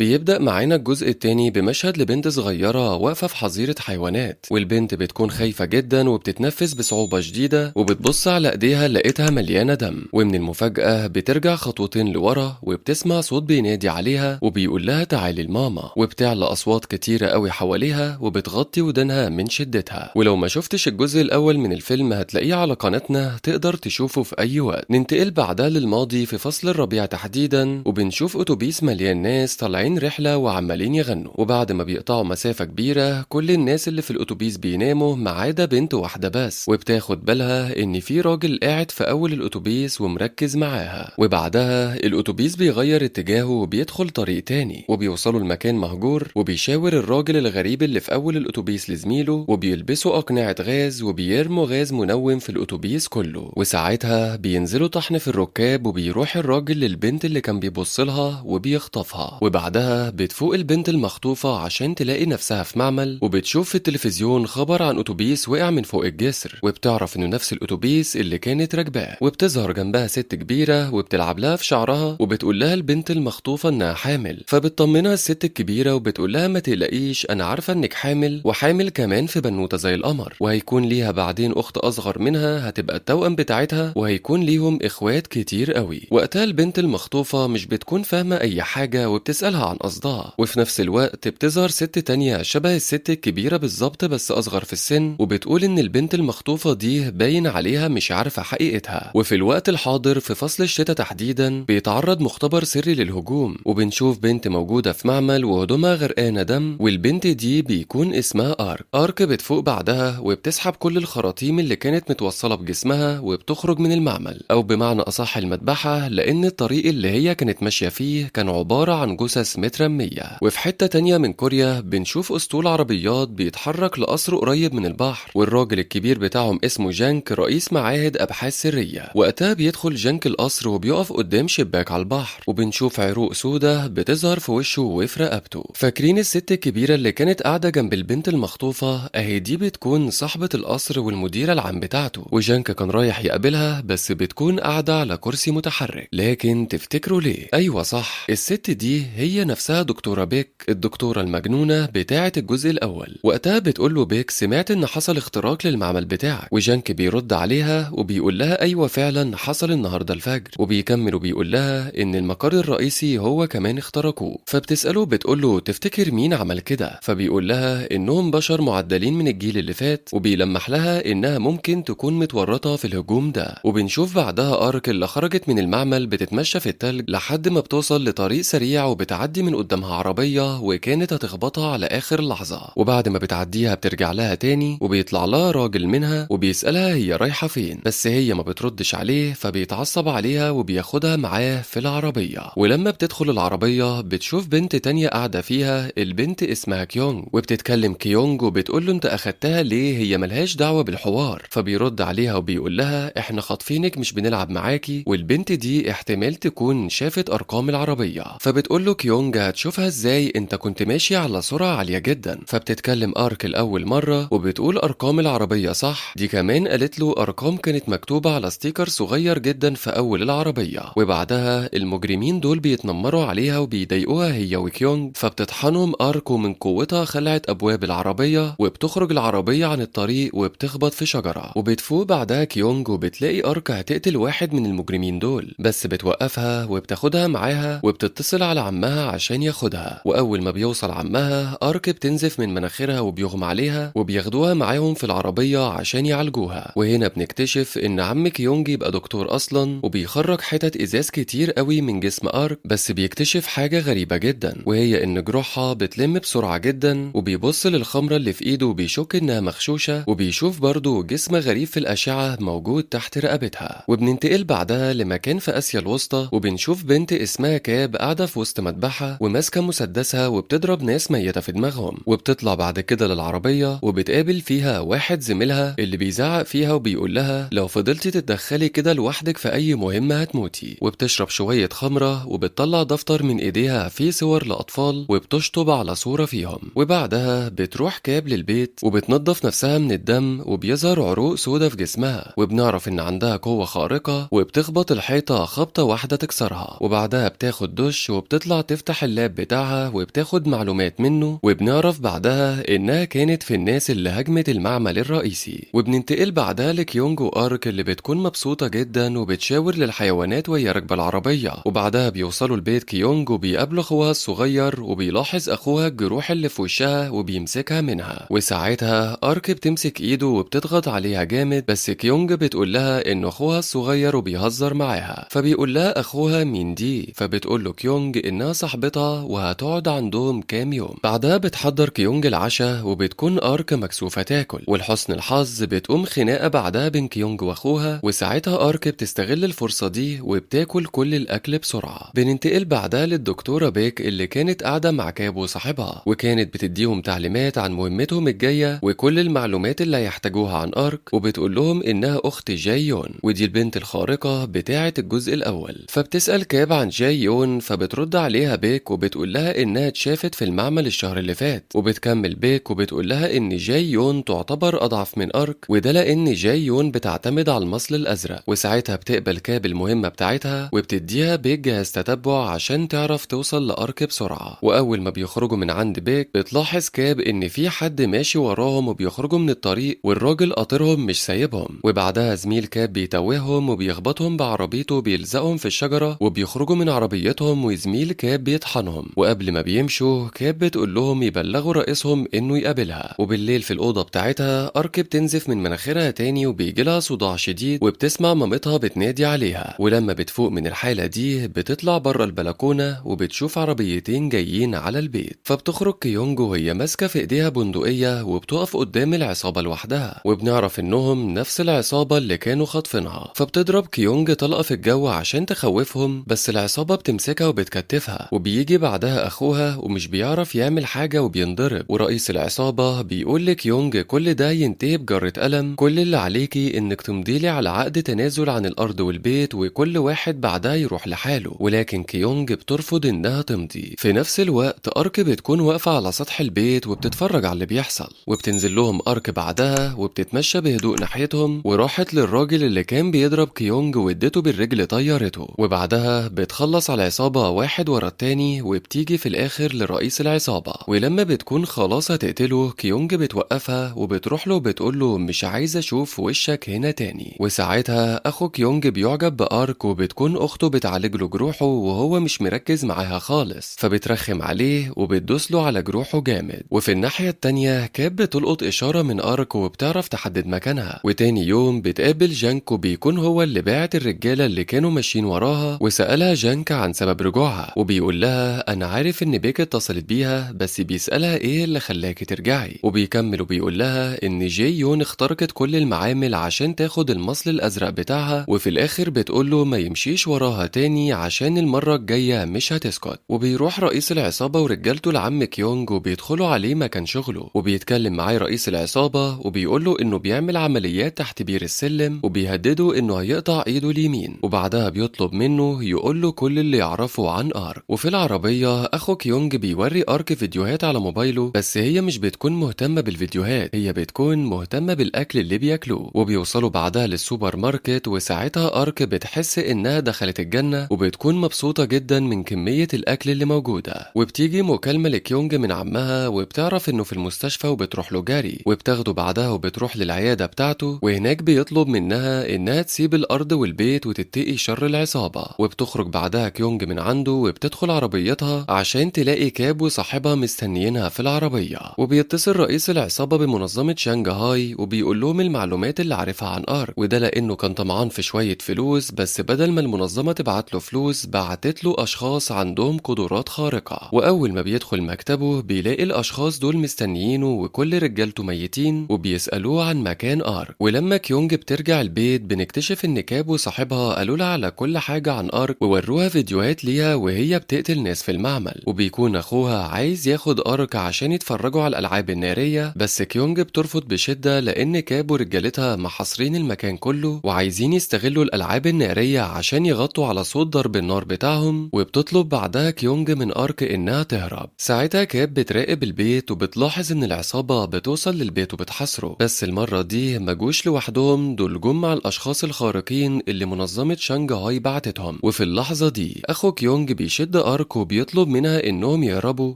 بيبدأ معانا الجزء التاني بمشهد لبنت صغيرة واقفة في حظيرة حيوانات، والبنت بتكون خايفة جدا وبتتنفس بصعوبة شديدة، وبتبص على ايديها لقيتها مليانة دم. ومن المفاجأة بترجع خطوتين لورا وبتسمع صوت بينادي عليها وبيقول لها تعالي لماما، وبتعلى أصوات كتيرة قوي حواليها وبتغطي ودنها من شدتها. ولو ما شفتش الجزء الأول من الفيلم هتلاقيه على قناتنا، تقدر تشوفه في أي وقت. ننتقل بعدها للماضي في فصل الربيع تحديدا، وبنشوف أتوبيس مليان ناس طالعين رحلة وعمالين يغنوا، وبعد ما بيقطعوا مسافة كبيرة كل الناس اللي في الأتوبيس بيناموا ما عدا بنت واحدة بس، وبتاخد بالها إن في راجل قاعد في أول الأتوبيس ومركز معاها. وبعدها الأتوبيس بيغير اتجاهه وبيدخل طريق تاني، وبيوصلوا لمكان مهجور، وبيشاور الراجل الغريب اللي في أول الأتوبيس لزميله، وبيلبسوا أقنعة غاز وبيرموا غاز منوم في الأتوبيس كله. وساعتها بينزلوا طحن في الركاب، وبيروح الراجل للبنت اللي كان بيبص لها وبيخطفها. وبعدها بتفوق البنت المخطوفة عشان تلاقي نفسها في معمل، وبتشوف في التلفزيون خبر عن أتوبيس وقع من فوق الجسر، وبتعرف إنه نفس الأتوبيس اللي كانت راكباه. وبتظهر جنبها ست كبيرة وبتلعب لها في شعرها، وبتقول لها البنت المخطوفة إنها حامل، فبتطمنها الست الكبيرة وبتقول لها ما تقلقيش أنا عارفة إنك حامل، وحامل كمان في بنوتة زي القمر، وهيكون ليها بعدين أخت أصغر منها هتبقى التوأم بتاعتها، وهيكون ليهم إخوات كتير قوي. وقتها البنت المخطوفة مش بتكون فاهمة أي حاجة وبتسألها عن قصدها. وفي نفس الوقت بتظهر ست تانية شبه الست الكبيرة بالظبط بس أصغر في السن، وبتقول إن البنت المخطوفة دي باين عليها مش عارفة حقيقتها. وفي الوقت الحاضر في فصل الشتاء تحديدا بيتعرض مختبر سري للهجوم، وبنشوف بنت موجودة في معمل وهدومها غرقانة دم، والبنت دي بيكون اسمها أرك. أرك بتفوق بعدها وبتسحب كل الخراطيم اللي كانت متوصلة بجسمها وبتخرج من المعمل، أو بمعنى أصح المذبحة، لأن الطريق اللي هي كانت ماشية فيه كان عبارة عن جثث مترمية. وفي حتة تانية من كوريا بنشوف أسطول عربيات بيتحرك لقصر قريب من البحر، والراجل الكبير بتاعهم اسمه جانك رئيس معاهد أبحاث سرية. وقتها بيدخل جانك القصر وبيقف قدام شباك على البحر، وبنشوف عروق سودة بتظهر في وشه وفي رقبته. فاكرين الست الكبيرة اللي كانت قاعدة جنب البنت المخطوفة؟ أهي دي بتكون صاحبة القصر والمديرة العام بتاعته، وجانك كان رايح يقابلها بس بتكون قاعدة على كرسي متحرك. لكن تفتكروا ليه؟ أيوة صح، الست دي هي نفسها دكتورة بيك، الدكتورة المجنونة بتاعة الجزء الأول. وقتها بتقول له بيك سمعت إن حصل اختراق للمعمل بتاعك، وجانك بيرد عليها وبيقول لها أيوة فعلا حصل النهاردة الفجر، وبيكمل وبيقول لها إن المقر الرئيسي هو كمان اخترقوه. فبتسأله بتقول له تفتكر مين عمل كده؟ فبيقول لها إنهم بشر معدلين من الجيل اللي فات، وبيلمح لها إنها ممكن تكون متورطة في الهجوم ده. وبنشوف بعدها أرك اللي خرجت من المعمل بتتمشى في التلج لحد ما بتوصل لطريق سريع، وبتعدي من قدامها عربية وكانت هتخبطها على آخر لحظة. وبعد ما بتعديها بترجع لها تاني، وبيطلع لها راجل منها وبيسألها هي رايحة فين، بس هي ما بتردش عليه، فبيتعصب عليها وبياخدها معاه في العربية. ولما بتدخل العربية بتشوف بنت تانية قاعدة فيها، البنت اسمها كيونج، وبتتكلم كيونج وبتقول له انت اخدتها ليه، هي ملهاش دعوة بالحوار. فبيرد عليها وبيقول لها احنا خاطفينك مش بنلعب معاكي، والبنت دي احتمال تكون شافت ارقام العربية. فبتقول له كيونج هتشوفها ازاي، انت كنت ماشي على سرعة عالية جدا. فبتتكلم ارك لأول مرة وبتقول ارقام العربية صح، دي كمان قالت له ارقام كانت مكتوبة على sticker صغير جدا في اول العربية. وبعدها المجرمين دول بيتنمروا عليها وبيضايقوها هي وكيونج، فبتطحنهم ارك ومن قوتها خلعت ابواب العربية وبتخرج العربية عن الطريق وبتخبط في شجرة. وبتفوق بعدها كيونج وبتلاقي ارك هتقتل واحد من المجرمين دول، بس بتوقفها وبتاخدها معاها وبتتصل على عمها عشان ياخدها. واول ما بيوصل عمها ارك بتنزف من مناخيرها وبيغمى عليها، وبياخدوها معاهم في العربية عشان يعالجوها. وهنا بنكتشف ان عم كيونج يبقى دكتور اصلا، وبيخرج حتت ازاز كتير قوي من جسم ارك، بس بيكتشف حاجة غريبة جدا، وهي ان جروحها بتلم بسرعة جدا. وبيبص للخمرة اللي في ايده وبيشك انها مغشوشة، وبيشوف برضه جسم غريب في الاشعة موجود تحت رقبتها. وبننتقل بعدها لمكان في اسيا الوسطى، وبنشوف بنت اسمها كاب قاعدة في وسط مذبحة وماسكة مسدسها وبتضرب ناس ميتة في دماغهم. وبتطلع بعد كده للعربية وبتقابل فيها واحد زميلها اللي بيزعق فيها وبيقول لها لو فضلتي تتدخلي كده لوحدك في اي مهمة هتموتي. وبتشرب شوية خمرة وبتطلع دفتر من ايديها فيه صور لأطفال وبتشطب على صورة فيهم. وبعدها بتروح كاب للبيت وبتنظف نفسها من الدم، وبيظهر عروق سودة في جسمها، وبنعرف ان عندها قوة خارقة، وبتخبط الحيطة خبطة واحدة تكسرها. وبعدها بتاخد دش وبتطلع تفتح بتفتح ال lap بتاعها وبتاخد معلومات منه، وبنعرف بعدها انها كانت في الناس اللي هجمت المعمل الرئيسي. وبننتقل بعدها لكيونج وارك اللي بتكون مبسوطة جدا وبتشاور للحيوانات وهي راكبة العربية. وبعدها بيوصلوا لبيت كيونج وبيقابلوا اخوها الصغير، وبيلاحظ اخوها الجروح اللي في وشها وبيمسكها منها، وساعتها ارك بتمسك ايده وبتضغط عليها جامد، بس كيونج بتقول لها ان اخوها الصغير وبيهزر معاها. فبيقول لها اخوها مين دي؟ فبتقول له كيونج انها صاحبتها وهتقعد عندهم كام يوم. بعدها بتحضر كيونج العشاء وبتكون ارك مكسوفة تاكل، ولحسن الحظ بتقوم خناقة بعدها بين كيونج واخوها، وساعتها ارك بتستغل الفرصة دي وبتاكل كل الاكل بسرعة. بننتقل بعدها للدكتورة بيك اللي كانت قاعدة مع كاب وصاحبها، وكانت بتديهم تعليمات عن مهمتهم الجاية وكل المعلومات اللي هيحتاجوها عن ارك، وبتقول لهم انها اخت جايون ودي البنت الخارقة بتاعة الجزء الاول. فبتسأل كاب عن جايون، فبترد عليها بيك وبتقول لها انها اتشافت في المعمل الشهر اللي فات. وبتكمل بيك وبتقول لها ان جايون تعتبر اضعف من ارك، وده لان جايون بتعتمد على المصل الازرق. وساعتها بتقبل كاب المهمة بتاعتها وبتديها بيك جهاز تتبع عشان تعرف توصل لارك بسرعة. واول ما بيخرجوا من عند بيك بتلاحظ كاب ان في حد ماشي وراهم وبيخرجوا من الطريق، والراجل قاطرهم مش سايبهم. وبعدها زميل كاب بيتوههم وبيخبطهم بعربيته بيلزقهم في الشجرة وبيخرجوا من عربيتهم، وزميل كاب بيطحنهم. وقبل ما بيمشوا كاب بتقول لهم يبلغوا رئيسهم انه يقابلها. وبالليل في الأوضة بتاعتها أرك بتنزف من مناخيرها تاني وبيجيلها صداع شديد، وبتسمع مامتها بتنادي عليها. ولما بتفوق من الحالة دي بتطلع بره البلكونة وبتشوف عربيتين جايين على البيت. فبتخرج كيونج وهي ماسكة في ايديها بندقية وبتقف قدام العصابة لوحدها، وبنعرف انهم نفس العصابة اللي كانوا خاطفينها. فبتضرب كيونج طلقة في الجو عشان تخوفهم، بس العصابة بتمسكها وبتكتفها. وبيجي بعدها اخوها ومش بيعرف يعمل حاجة وبينضرب، ورئيس العصابة بيقول لكيونج كل ده ينتهي بجرة قلم، كل اللي عليكي انك تمضيلي على عقد تنازل عن الارض والبيت وكل واحد بعدها يروح لحاله. ولكن كيونج بترفض انها تمضي. في نفس الوقت ارك بتكون واقفة على سطح البيت وبتتفرج على اللي بيحصل، وبتنزل لهم ارك بعدها وبتتمشى بهدوء ناحيتهم، وراحت للراجل اللي كان بيضرب كيونج وادته بالرجل طيرته. وبعدها بتخلص على العصابة واحد ورا التاني، وبتيجي في الاخر لرئيس العصابة. ولما بتكون خلاص هتقتله كيونج بتوقفها وبتروح له وبتقول له مش عايزة اشوف وشك هنا تاني. وساعتها اخو كيونج بيعجب بارك، وبتكون اخته بتعالج له جروحه وهو مش مركز معاها خالص، فبترخم عليه وبتدوس له على جروحه جامد. وفي الناحية التانية كاب بتلقط اشارة من ارك وبتعرف تحدد مكانها. وتاني يوم بتقابل جانك وبيكون هو اللي باعت الرجالة اللي كانوا ماشيين وراها، وسألها جانك عن سبب رجوعها، وبيقول لها انا عارف ان بيك اتصلت بيها، بس بيسألها ايه اللي خلاكي ترجعي. وبيكمل وبيقول لها ان جيون اخترقت كل المعامل عشان تاخد المصل الازرق بتاعها، وفي الاخر بتقول له ما يمشيش وراها تاني عشان المرة الجاية مش هتسكت. وبيروح رئيس العصابة ورجالته لعم كيونج وبيدخلوا عليه مكان شغله، وبيتكلم معاه رئيس العصابة وبيقول له انه بيعمل عمليات تحت بير السلم، وبيهدده انه هيقطع ايده اليمين. وبعدها بيطلب منه يقول له كل اللي يعرفه عن ارك. وفي العربية اخو كيونج بيوري ارك فيديوهات على موبايله، بس هي مش بتكون مهتمة بالفيديوهات، هي بتكون مهتمة بالاكل اللي بياكلوه. وبيوصلوا بعدها للسوبر ماركت، وساعتها ارك بتحس انها دخلت الجنة وبتكون مبسوطة جدا من كمية الاكل اللي موجودة. وبتيجي مكالمة لكيونج من عمها وبتعرف انه في المستشفى وبتروح له جري، وبتاخده بعدها وبتروح للعيادة بتاعته، وهناك بيطلب منها انها تسيب الارض والبيت وتتقي شر العصابة. وبتخرج بعدها كيونج من عنده وبتدخل عربيتها عشان تلاقي كاب وصاحبها مستنيينها في العربية. وبيتصل رئيس العصابة بمنظمة شانغهاي وبيقول لهم المعلومات اللي عارفها عن ارك، وده لانه كان طمعان في شوية فلوس، بس بدل ما المنظمة تبعت له فلوس بعتت له اشخاص عندهم قدرات خارقة. واول ما بيدخل مكتبه بيلاقي الاشخاص دول مستنيينه وكل رجالته ميتين، وبيسألوه عن مكان ارك. ولما كيونج بترجع البيت بنكتشف ان كاب وصاحبها قالوا لها على كل حاجة عن ارك ووروها فيديوهات ليها وهي بتقتل ناس في المعمل. وبيكون اخوها عايز ياخد ارك عشان يتفرجوا على الالعاب النارية، بس كيونج بترفض بشدة لان كاب ورجالتها محاصرين المكان كله وعايزين يستغلوا الالعاب النارية عشان يغطوا على صوت ضرب النار بتاعهم. وبتطلب بعدها كيونج من ارك انها تهرب. ساعتها كاب بتراقب البيت وبتلاحظ ان العصابة بتوصل للبيت وبتحاصره، بس المرة دي ما جوش لوحدهم، دول جم مع الاشخاص الخارقين اللي منظمة شانغهاي بعتتهم. وفي اللحظة دي اخو كيونج بيشد ارك لأرك وبيطلب منها إنهم يهربوا،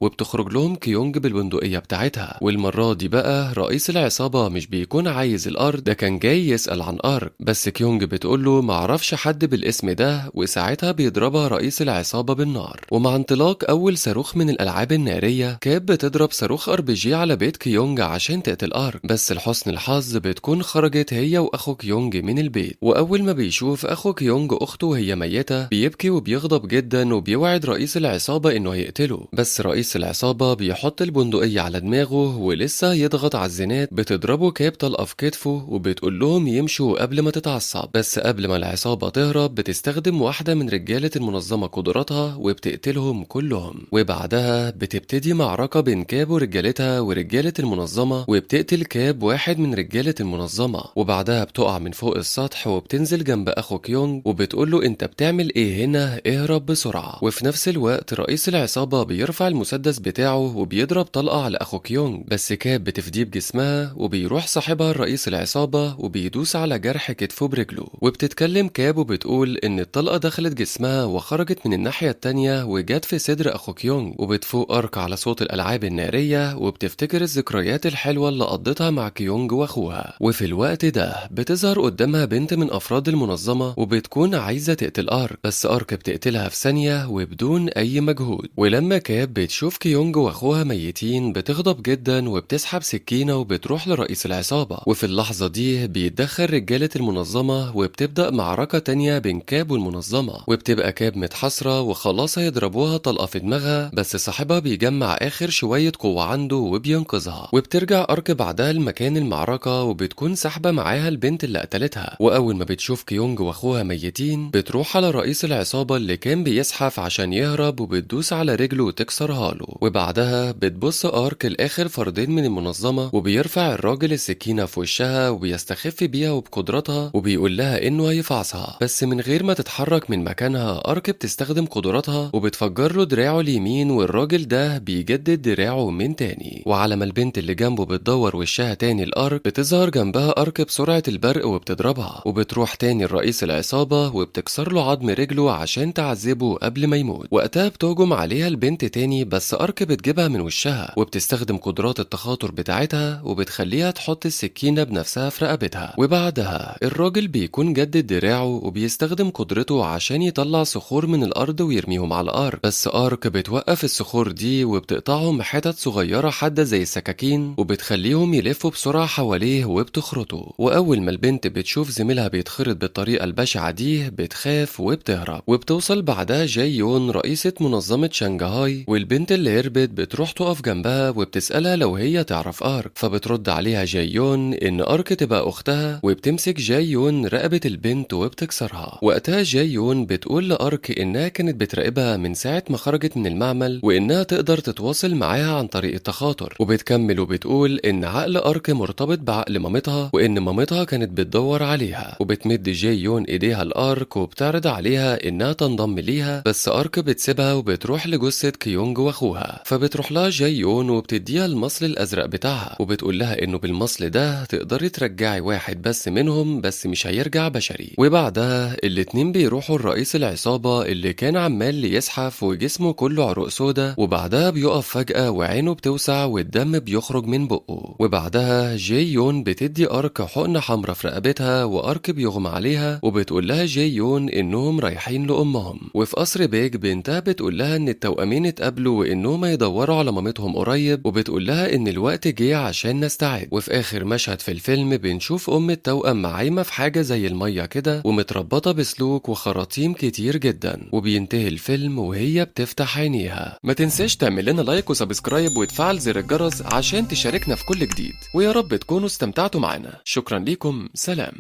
وبتخرج لهم كيونج بالبندقية بتاعتها. والمرة دي بقى رئيس العصابة مش بيكون عايز الأرض، ده كان جاي يسأل عن أرك، بس كيونج بتقوله معرفش حد بالاسم ده، وساعتها بيضربها رئيس العصابة بالنار. ومع انطلاق أول صاروخ من الألعاب النارية كاب بتضرب صاروخ RPG على بيت كيونج عشان تقتل أرك، بس لحسن الحظ بتكون خرجت هي وأخو كيونج من البيت. وأول ما بيشوف أخو كيونج أخته وهي ميتة بيبكي وبيغضب جدا وبيوعد رئيس العصابة إنه هيقتله، بس رئيس العصابة بيحط البندقية على دماغه ولسه يضغط على الزناد، بتضربه كاب طلقة في كتفه وبتقول لهم يمشوا قبل ما تتعصب. بس قبل ما العصابة تهرب بتستخدم واحدة من رجالة المنظمة قدراتها وبتقتلهم كلهم. وبعدها بتبتدي معركة بين كاب ورجالتها ورجالة المنظمة، وبتقتل كاب واحد من رجالة المنظمة. وبعدها بتقع من فوق السطح وبتنزل جنب أخو كيونج وبتقول له أنت بتعمل إيه هنا، اهرب بسرعة. وفي نفس الوقت رئيس العصابة بيرفع المسدس بتاعه وبيضرب طلقة على أخو كيونج، بس كاب بتفديه بجسمها وبيروح صاحبها الرئيس العصابة وبيدوس على جرح كتفه برجله. وبتتكلم كاب وبتقول إن الطلقة دخلت جسمها وخرجت من الناحية التانية وجت في صدر أخو كيونج. وبتفوق أرك على صوت الألعاب النارية وبتفتكر الذكريات الحلوة اللي قضتها مع كيونج وأخوها. وفي الوقت ده بتظهر قدامها بنت من أفراد المنظمة وبتكون عايزة تقتل أرك، بس أرك بتقتلها في ثانية وبدون أي مجهود. ولما كاب بتشوف كيونج وأخوها ميتين بتغضب جدا وبتسحب سكينة وبتروح لرئيس العصابة. وفي اللحظة دي بيتدخل رجالة المنظمة وبتبدأ معركة تانية بين كاب والمنظمة، وبتبقى كاب متحصرة وخلاص هيضربوها طلقة في دماغها، بس صاحبها بيجمع آخر شوية قوة عنده وبينقذها. وبترجع أرك بعدها لمكان المعركة وبتكون سحبة معاها البنت اللي قتلتها. وأول ما بتشوف كيونج وأخوها ميتين بتروح على رئيس العصابة اللي كان بيزحف عشان يهرب وبتدوس على رجله وتكسرها له. وبعدها بتبص أرك لآخر فردين من المنظمة وبيرفع الراجل السكينة في وشها وبيستخف بيها وبقدرتها وبيقول لها إنه هيفعصها، بس من غير ما تتحرك من مكانها أرك بتستخدم قدراتها وبتفجر له دراعه اليمين، والراجل ده بيجدد دراعه من تاني. وعلى ما البنت اللي جنبه بتدور وشها تاني الأرك بتظهر جنبها أرك بسرعة البرق وبتضربها، وبتروح تاني لرئيس العصابة وبتكسر له عظم رجله عشان تعذبه قبل ما يموت. وقتها بتهجم عليها البنت تاني، بس أرك بتجيبها من وشها وبتستخدم قدرات التخاطر بتاعتها وبتخليها تحط السكينة بنفسها في رقبتها. وبعدها الراجل بيكون جدد دراعه وبيستخدم قدرته عشان يطلع صخور من الأرض ويرميهم على أرك، بس أرك بتوقف الصخور دي وبتقطعهم حتت صغيرة حادة زي السكاكين وبتخليهم يلفوا بسرعة حواليه وبتخرطه. وأول ما البنت بتشوف زميلها بيتخرط بالطريقة البشعة دي بتخاف وبتهرب. وبتوصل بعدها جايون رئيسة منظمة شنغهاي، والبنت اللي هربت بتروح تقف جنبها وبتسألها لو هي تعرف أرك، فبترد عليها جايون إن أرك تبقى أختها، وبتمسك جايون رقبة البنت وبتكسرها. وقتها جايون بتقول لأرك إنها كانت بتراقبها من ساعة ما خرجت من المعمل وإنها تقدر تتواصل معاها عن طريق التخاطر، وبتكمل وبتقول إن عقل أرك مرتبط بعقل مامتها وإن مامتها كانت بتدور عليها. وبتمد جايون إيديها لأرك وبتعرض عليها إنها تنضم ليها، بس أرك بتسيبها وبتروح لجثة كيونج وأخوها. فبتروح لها جايون وبتديها المصل الأزرق بتاعها وبتقول لها إنه بالمصل ده تقدري ترجعي واحد بس منهم، بس مش هيرجع بشري. وبعدها الاتنين بيروحوا لرئيس العصابة اللي كان عمال يزحف وجسمه كله عروق سودا، وبعدها بيقف فجأة وعينه بتوسع والدم بيخرج من بقه. وبعدها جايون بتدي أرك حقنة حمرا في رقبتها وأرك بيغمى عليها، وبتقول لها جايون إنهم رايحين لأمهم. وفي قصر بيج بنتها بتقول لها إن التوأمين اتقابلوا وإنهم يدوروا على مامتهم قريب، وبتقول لها إن الوقت جه عشان نستعد. وفي آخر مشهد في الفيلم بنشوف أم التوأم عايمة في حاجة زي المية كده ومتربطة بسلوك وخراطيم كتير جدا، وبينتهي الفيلم وهي بتفتح عينيها. ما تنساش تعمل لنا like و subscribe وتفعل زر الجرس عشان تشاركنا في كل جديد، ويا رب تكونوا استمتعتوا معنا. شكرا لكم، سلام.